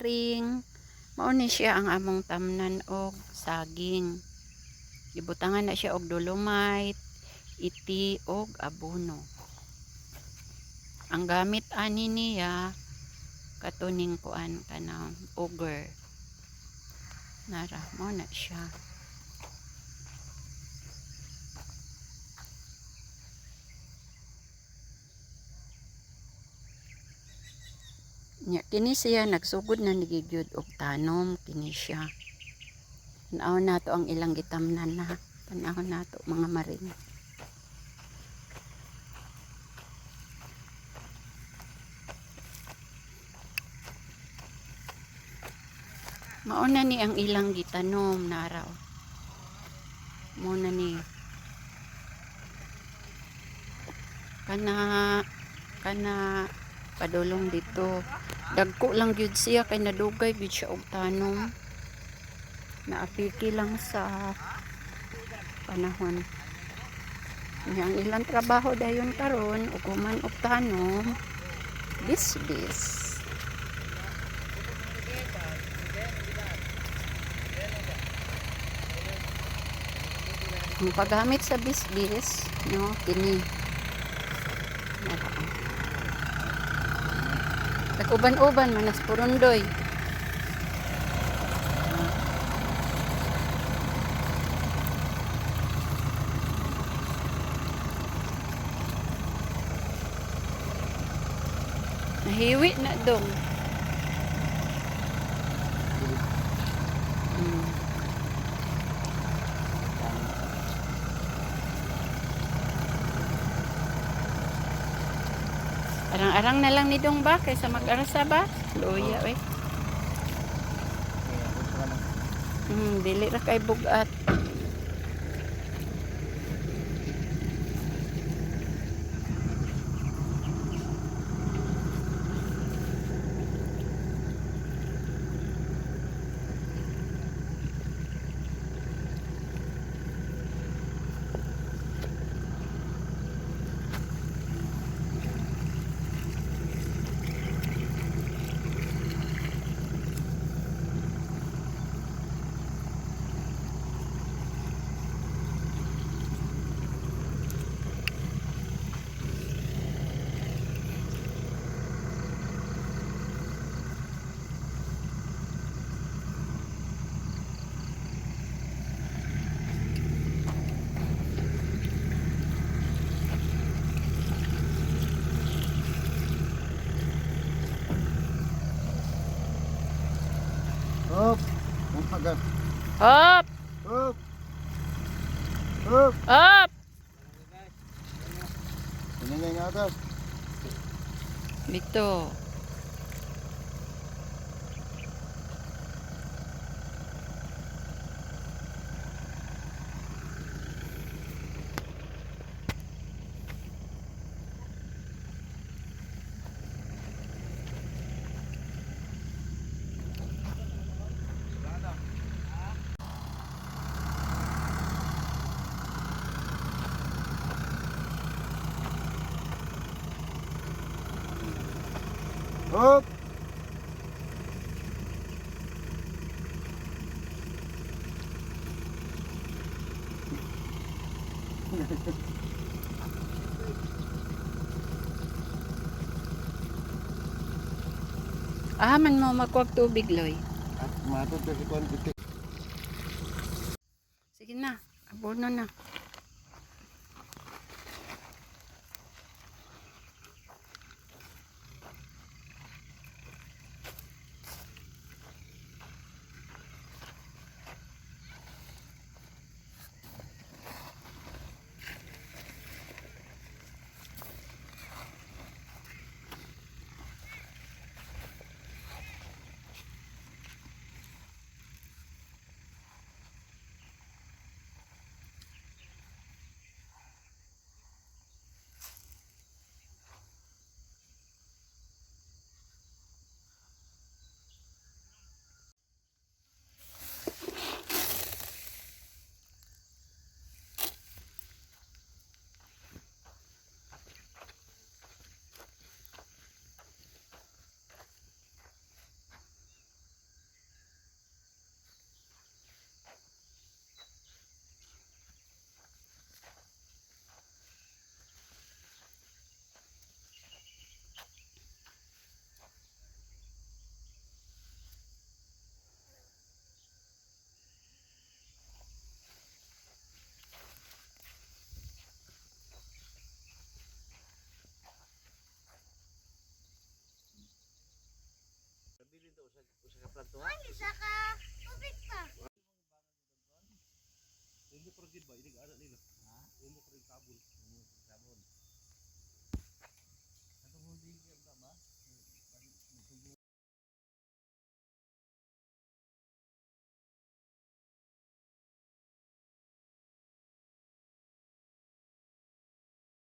Maring. Mao ni siya ang among tamnan og saging. Gibutangan na siya og dolomite, iti og abono. Ang gamit ani niya katuning kuan kanang auger. Nara mo na siya. Nya kini siya nagsugod na nigigyud og tanom kini siya. Tan-aw nato ang ilang gitamnan na. Tan-aw nato, mga maring. Mao na ni ang ilang gitanom naraw. Mo na ni. Kana kana padulong dito. Dagko lang gyud siya kay nadugay gyud siya og tanom. Naapiki lang sa panahon. Nya ang ilang trabaho dayon karon ug human og tanom, bisbis. Ang paggamit sa bisbis, no, kini. Nara. Nag-uban-uban manas purundoy. Nahiwi na dong. Arang-arang na lang ni dong ba kaysa mag-arasa ba? Luya eh. Dili ra kay bugat. Hop! Umaga. Hop! Hop! Hop! Hop! Tinigay nga atas. Dito. Hop! Ah, man mo magkuwag tubig, Loy. At matod kasi kung Sige na, abono na.